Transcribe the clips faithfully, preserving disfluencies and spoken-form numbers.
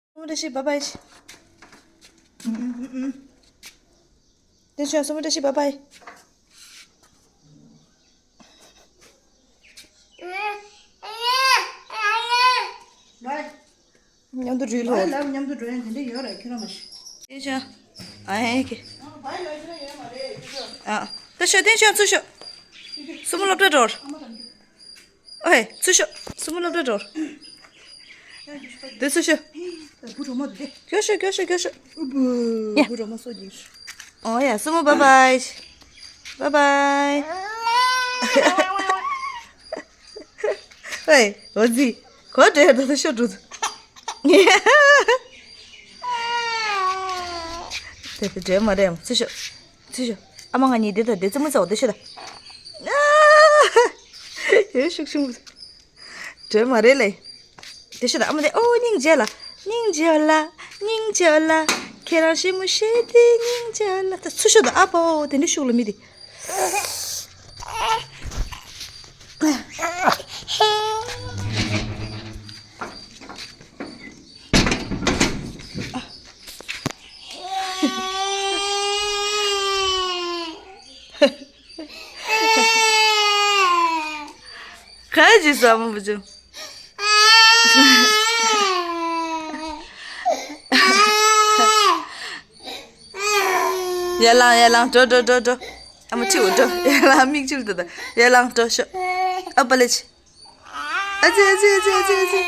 སྲུ་མོ་བཀྲ་ཤིས། བཱའི་བཱའི། བསྟན་ཆོས། སྲུ་མོ་བཀྲ་ཤིས། བཱའི་བཱའི། བཱའི། མཉམ་དུ་འགྲུལ་ལོ། བཱའི་ལབ། མཉམ་དུ་འགྲོ་ཡ་དེ་འདྲ་ཡོད་རེད། ཁྱོད་རང་མ་ཤི། བསྟན་ཆོས། ཨ་ཧེ་ཀེ། བཱའི་ལབ་ཁྱོད་རང་ཡོད་མ་རེད། ཨ། ད་ཤོག་བསྟན་ཆོས། ཚུར་ཤོག་སྲུ་མོ་སློབ་གྲྭ་འགྲོ། ཨོའེ། ཚུར་ཤོག་སྲུ་མོ་སློབ་གྲྭ་འགྲོ། དེ་ཚུར་ཤོག་བུ་གྲོགས་མོ་དེ། མགྱོགས་ཤོག་མགྱོགས་ཤོག་མགྱོགས་ཤོག་ཡ། བུ་གྲོགས་མོ་སོ་གྱིས། ཨོ་ཡ། སྲུ་མོ་བཱའི་བཱའི། བཱའི་བཱའི། ཨོའེ། འོ་ཙི། གོ་འདྲེ་ད་ད་ཤོག་འགྲོ། དེ་དེ་འདྲེ་མ་རེད། ཚུར་ཤོག་ཚུར་ཤོག་ཨ་མ་ང་གཉིས་དེ་ད་དེ་རྩེད་མོ་རྩེ་བ་དེ་ཤོག་ད། ཨ། ཡོད་ཤུགས་ཤུགས། འདྲེ་མ་རེད་ལེ། དེ་ཤོག་ད། ཨ་མ་དེ། ཨོ། སྙིང་རྗེ་ལ། སྙིང་རྗེ་ལ། སྙིང་རྗེ་ལ། ཁྱེད་རང་ཞི་མོ་ཤེས་དེ་སྙིང་རྗེ་ལ། ད་ཚུར་ཤོག་ད། ཨ་ཕོ། དེ་འདྲ་ཤུགས་ལ་མི་དེ། ག་ཅི་ཟ་མོ་བུ་ཆུང་། ཡར་ལངས། ཡར་ལངས། འགྲོ་འགྲོ་འགྲོ་འགྲོ། ཨ་མ་ཁྲིད། འགྲོ། ཡར་ལངས། མིག་ཆུ་ལ་ལྟོས་ད། ཡར་ལངས། འགྲོ་ཤོག་ཨ་པ་ལེ་ཆི། ཨ་ཙི་ཨ་ཙི་ཨ་ཙི་ཨ་ཙི་ཨ་ཙི།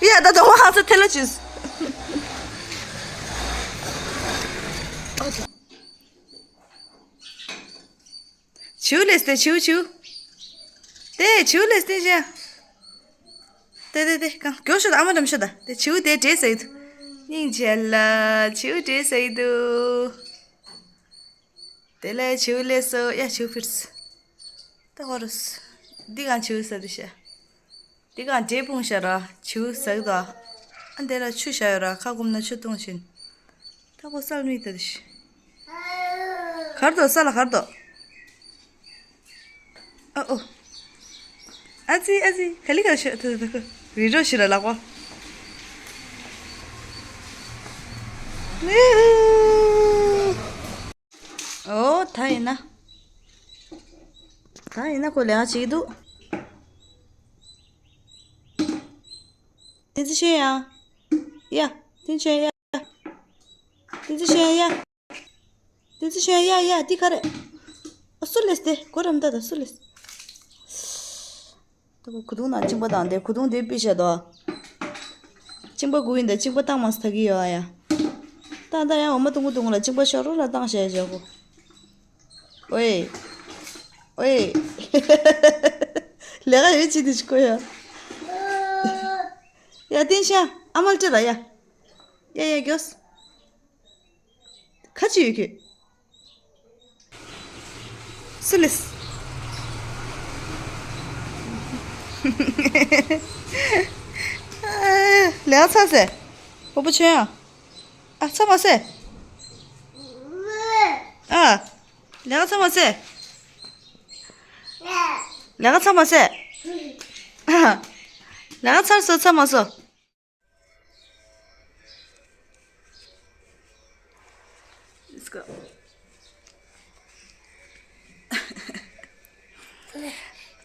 ཡ་ད་གདོང་པ་ཧང་སང་ཐལ་ལོ་ཅིས། བྱིའུ་ལས་ཏེ། བྱིའུ་བྱིའུ། ཏེ་བྱིའུ་ལས་ཏེ་ཤ། ཏེ་ཏེ་ཏེ་གང་མགྱོགས་ཤོག་ད། ཨ་མ་འགྲམ་ཤོག་ད། ཏེ་བྱིའུ་དེ་འདྲེ་ཟ་ཡི་འདུག་སྙིང་རྗེ་ལ། བྱིའུ་འདྲེ་ཟ་ཡི་འདུག་དེ་ལས་བྱིའུ་ལས་སོ། ཡ་བྱིའུ་ཕིར་སི། ད་ཧོ་རུ་སི། འདི་གང་བྱིའུ་ཟ་འདི་ཤ། འདི་གང་འདྲེ་སྤུངས་ཤ་ར། བྱིའུ་ཟ་གི་འདུག་ཨ་འདི་ལ་ཆུ་བཞག་ཡོད་ར། ཁ་སྐོམ་ན་ཆུ་འཐུང་བཞིན། ད་ཁོ་སལ་མི་ད་འདི་ཤ། གར་འདུག་ས་ལ་གར་འདུག་ཨ་ཨོ། ཨ་ཙི་ཨ་ཙི། ག་ལི་ག་ཤོད་ད་ད་ཁོ། རི་རོ་ཤི་ར་ལག་པ། ཨོ་ད་ཡིན་ན། ད་ཡིན་ན་ཁོ་ལས་ཀ་བྱེད་ཀྱི་འདུག་བསྟན་འཛིན་ཤེས་ཡ། ཡ། བསྟན་ཆོས་ཡ། བསྟན་འཛིན་ཤེས་ཡ། བསྟན་འཛིན་ཤེས་ཡ། ཡ་འདི་ག་རེད། ཨ་སུ་ལས་ཏེ་གོ་རམ་ད་ད་སུ་ལས། ད་གོ་གུ་དུང་ན་གཅིན་པ་དང་དེ་གུ་དུང་དེ་པི་ཤ་དོ། གཅིན་པ་གུ་ཡིན་ད། གཅིན་པ་བཏང་མ་སི་ཐ་གི་ཡོ་ཨ་ཡ། ད་ད་ཡང་འོ་མ་དུང་གུ་དུང་ལ་གཅིན་པ་ཤོར་རོ་ལ་བཏང་ཤ་ཡ་ཞོ་གོ། ཨོའེ། ཨོའེ། ལས་ཀ་ཡོད་ཅི་དེ་ཅི་ཀོ་ཡ། ཡ་བསྟན་ཤ། ཨ་མལ་ཏྲེ་ར་ཡ། ཡ་ཡ་གྱོས། ཁ་ཅི་ཡོད་ཁྱོད། སུ་ལིས། ལས་ཀ་ཚར་ཟེ། ཕོ་པོ་ཆོན་ཡ། ཨ་ཚར་མ་ཟེ། ཨ། ལས་ཀ་ཚར་མ་ཟེ། ལས་ཀ་ཚར་མ་ཟེ། ཨ། ལས་ཀ་ཚར་སོ་ཚར་མ་སོ། Let's go.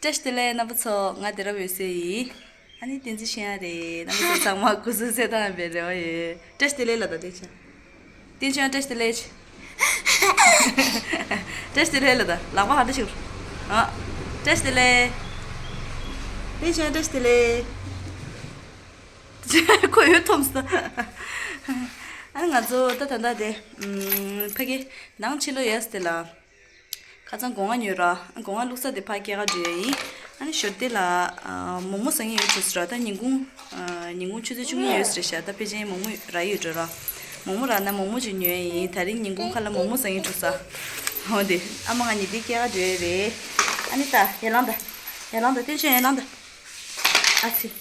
བཀྲ་ཤིས་བདེ་ལེགས་རྣམ་པ་ཚོ། ང་བདེ་རབ་ཡོད་སའི་ཡིན། ཨ་ནི་བསྟན་འཛིན་ཤེས་ཡ་རེད། རྣམ་པ་ཚོ་ཚང་མ་སྐུ་གཟུགས་གསལ་ཐང་ཡང་བའི་རེ་བ་ཡོད། བཀྲ་ཤིས་བདེ་ལེགས་ལ་ད་བསྟན་ཆོས། བསྟན་ཆོས་བཀྲ་ཤིས་བདེ་ལེགས། བཀྲ་ཤིས་བདེ་ལེགས་ལ་ད་ལག་པ་ཧ་ད་ཤུར། ཨ། བཀྲ་ཤིས་བདེ་ལེགས། བསྟན་ཆོས་བཀྲ་ཤིས་བདེ་ལེགས། ཁོ་ཡོད་ཐོམ་སྟ། ཨ་ང་ཚོ་ད་ད་ད་དེ། ཕ་གི་ནང་ཕྱི་ལོགས་ཡོད་སྟེ་ལ། ཁ་སང་སྒོ་ང་ཉོས་ར། སྒོ་ང་བླུགས་ས་དེ་ཕ་སྐྱེལ་ག་འགྲོ་ཡ་ཡིན། ཨ་ནི་ཞོར་དེ་ལ་མོག་མོག་ཟ་ངེས་ཡོད་འགྲོ་ཟེར་ར། ད་ཉིན་གུང་། ཉིན་གུང་ཆུ་ཚོད་བཅུ་གཉིས་ཡོད་ཟེར་ཤག་ད་ཕལ་ཆེར་མོག་མོག་རག་ཡོད་འགྲོ་ར། མོག་མོག་རག་ན་མོག་མོག་ཅིག་ཉོ་ཡ་ཡིན། ད་རིང་ཉིན་གུང་ཁ་ལ་མོག་མོག་ཟ་ངེས་འགྲོ་ས། འོ་དེ་ཨ་མ་ང་གཉིས་དེ་སྐྱེལ་ག་འགྲོ་ཡ་རེད། ཨ་ནི་ད་ཡར་ལངས་ད། ཡར་ལངས་ད། བསྟན་ཆོས་ཡར་ལངས་ད། ཨ་ཙི།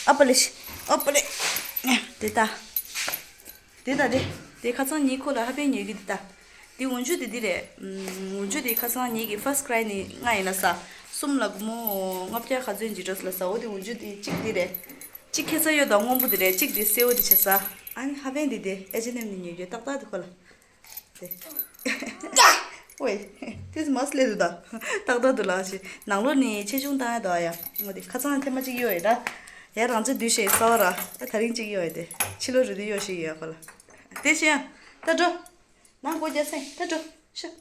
ཨ་པ་ལེ་ཤི། ཨ་པ་ལེ། དེ་ད། དེ་ད་དེ། དེ་ཁ་སང་ཉིན་ཁོ་ལ་ཧ་པན་ཉོས་ཀྱི་འདུག་ད། དེ་འོན་ཆུ་དེ་འདི་རེད། ཨམ། འོན་ཆུ་དེ་ཁ་སང་ཉིན་གྱི་ཕར་སི་ཀྲའི་ནི་ལྔ་ཡིན་ལ་ས། གསུམ་ལ་སྒོར་མོ་ལྔ་བརྒྱ་ག་ཚོད་ཅིག་འགྲོ་སོང་ལ་ས། འོ་དེ་འོན་ཆུ་དེ་གཅིག་དེ་རེད། གཅིག་ཁ་སང་ཡོད་ད་སྔོན་པོ་དེ་རེད། གཅིག་དེ་སེར་པོ་དེ་བྱས་ས། ཨ་ནི་ཧ་པན་དེ་དེ་ཨེ་ཅི་ཨེན་ཨེམ་ནས་ཉོས་རྒྱུ་ཏག་ཏག་འདུག་ཁོ་ལ། དེ། ཝེ། དེ་མ་སླེབས་འདུག་ད། ཏག་ཏག་འདུག་ལ་ཞེས་ནང་ལོགས་ནས་ཆེ་ཆུང་བཏང་ཡ་འདུག་ཨ་ཡ། འོ་དེ་ཁ་སང་ཐེངས་མ་གཅིག་གཡོག་ཡོད་ད། ཡ་རང་ཚོ་དུས་ཤེས་གསར་པ་ར། ད་ད་རིང་གཅིག་གཡོག་ཡོད་དེ། ཕྱི་ལོགས་རེ་དུས་གཡོག་ཤེས་ཡོད་ཁོ་ལ། དེ་ཤེས་ཡ། ད་འགྲོ། ནང་སྒོ་རྒྱག་སེང་། ད་འགྲོ། ཤོག་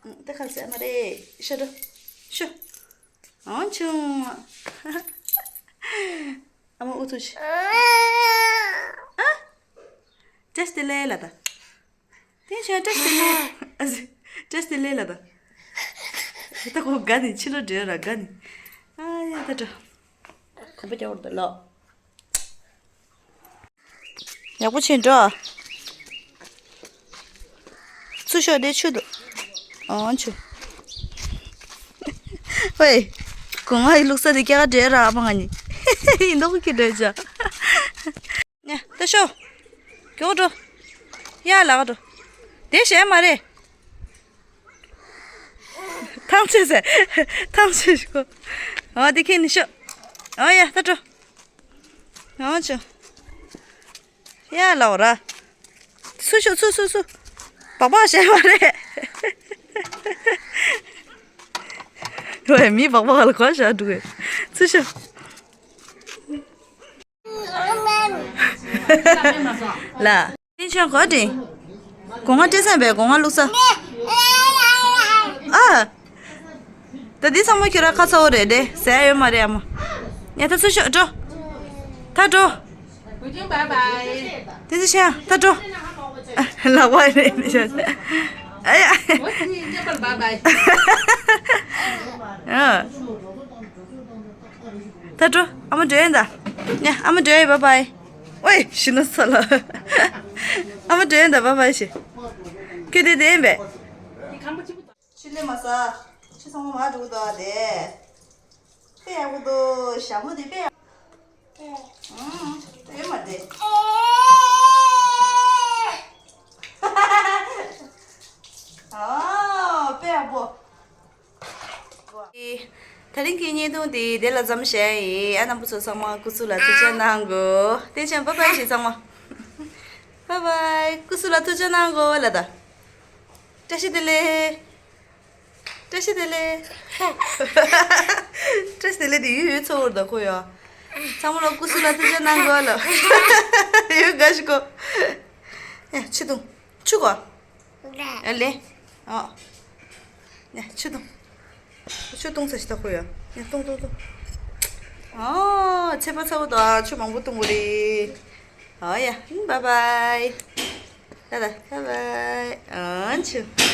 ཨུ། ད་ཁ་ཟས་མ་རེད། ཤོག་འགྲོ། ཤོག་ཨང་ཆུང་། ཨ་མ་ཨུ་ཚུགས་ཤིག་ཨ། བཀྲ་ཤིས་བདེ་ལེགས་ལ་ད། དེ་ཤ་བཀྲ་ཤིས་བདེ་ལེགས། ཨ་ཙི། བཀྲ་ཤིས་བདེ་ལེགས་ལ་ད། ད་ཁོ་དགའ་ནི་ཕྱི་ལོགས་འགྲོ་ར་དགའ་ནི། ཨ་ཡ་ད་འགྲོ། གོམ་པ་རྒྱག་འོར་ད་ལོ། ཡག་པོ་བྱས་འགྲོ། ཚུར་ཤོག་དེ་ཆུ་འདུག་ཨང་ཆུ། ཝེ། སྒོ་ང་ཡི་བླུགས་ས་དེ་སྐྱ་ཀ་འདྲེ་ར་ཨ་མ་ང་གཉིས། ཡིན་མདོག་གི་འདྲེ་བྱ། ཉ་ད་ཤོག་མགྱོགས་འགྲོ། ཡ་ལག་འགྲོ། དེ་གཞན་མ་རེད། ཐང་ཆད་ཟེར། ཐང་ཆད་ཤིག་གོ་ཨ་དེ་ཁྱེད་ནི་ཤོག་ཨ་ཡ་ད་འགྲོ། ཨ་ཆུ། ཡ་ལའོ་ར། སུ་ཤོག་སུ་སུ་སུ། སྦག་སྦག་བྱས་མ་རེད། ཝེ་མི་སྦག་སྦག་ལ་གོ་བྱ་འགྲོ་གི་སུ་ཤོག་ལ། ཏིན་ཆོན་གོ་དྲིན། སྒོ་ང་སྤྲད་སེམས་པས་སྒོ་ང་བླུགས་ས། ཨ། ད་འདི་ཚང་མ་ཁྱོད་ར་ཁ་ཚ་བོ་རེད་དེ་ཟས་ཡོད་མ་རེད་ཨ་མ། ཡ་ད་ཚུར་ཤོག་འགྲོ། ད་འགྲོ། ཏིན་ཆོན་ད་འགྲོ། ལག་པ་རེད་ནི་ཤ། ཨ་ཡ། ཨ། ད་འགྲོ་ཨ་མ་འགྲོ་ཡིན་ད། ཡ་ཨ་མ་འགྲོ་ཡིན་བཱའི་བཱའི། ཨོའི་ཤི་ན་ས་ལ། ཨ་མ་འགྲོ་ཡིན་ད་བཱའི་བཱའི་ཤི། ཁྱོད་དེ་དེ་ཡིན་པས། ཕྱི་ལས་མ་ཟ། ཕྱི་ཚང་མ་མ་འགྲོ་གི་འདུག་ཨ་དེ། དཔེ་ཡག་པོ་འདུག་ཞྭ་མོ་དེ་དཔེ་ཡག་ཨང་། དཔེ་མ་བདེ། ཨ། དཔེ་ཡག་པོ། དེ་རིང་གི་བརྙན་ཐུང་དེ་དེ་ལ་མཚམས་བཞག་ཡིན། ཨ་རྣམ་པ་ཚོ་ཚང་མ་སྐུ་གཟུགས་ལ་ཐུགས་ཅག་གནང་དགོས། ཏིན་ཆོན་བཱའི་བཱའི་ཞིག་ཚང་མ། བཱའི་བཱའི། སྐུ་གཟུགས་ལ་ཐུགས་ཅག་གནང་དགོས་ལ་ད། བཀྲ་ཤིས་བདེ་ལེགས། བཀྲ་ཤིས་བདེ་ལེགས། བཀྲ་ཤིས་བདེ་ལེགས་དེ་ཡུལ་ཡུལ་ཚོ་བོར་ད་ཁོ་ཡ། ཚང་མ་ལ་སྐུ་གཟུགས་ལ་ཐུགས་ཅག་གནང་དགོས་ལ། ཡུལ་དགའ་ཞིག་གོ་ཡ་ཆུ་འཐུང་། ཆུ་གོ་ཨ་ལེ། ཨོ། ཡ་ཆུ་འཐུང་། ཆུ་འཐུང་ས་ཞིག་ད་ཁོ་ཡ། ཡ་འཐུང་འཐུང་འཐུང་། ཨོ་ཚེ་པ་ཚ་བོ་དང་ཆུ་མང་པོ་འཐུང་དགོས་རེད། ཨོ་ཡ། བཱའི་བཱའི། ད་ད་བཱའི་བཱའི། ཨོ་ཆུ།